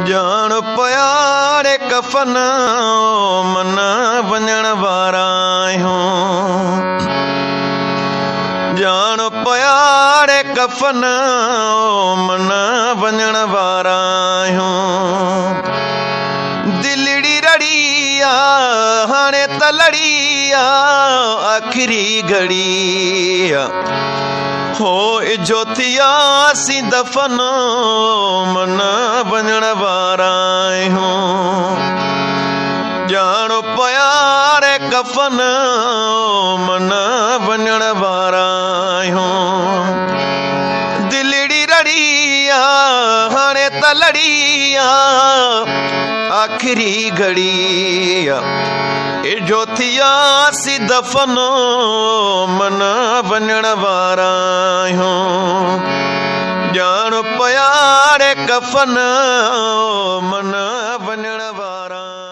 ڄاڻ پيا ڙي ڪفن من وڃڻ وارا آهيون. ڄاڻ پيا ڙي ڪفن من وڃڻ وارا آهيون. دلڙي رڙي آ هاڻي ته لڙي آ آخري گهڙي آ. هو اجهو ٿياسين دفن من وڃڻ وارا آهيون. ڄاڻ پيا ري ڪفن من وڃڻ وارا آهيون. دلڙي رڙي آ هاڻي ته لڙي آ آخري گهڙي آ. اجهو ٿياسين دفن من وڃڻ وارا آهيون. ڄاڻ پيا ڙي ڪفن من وڃڻ وارا.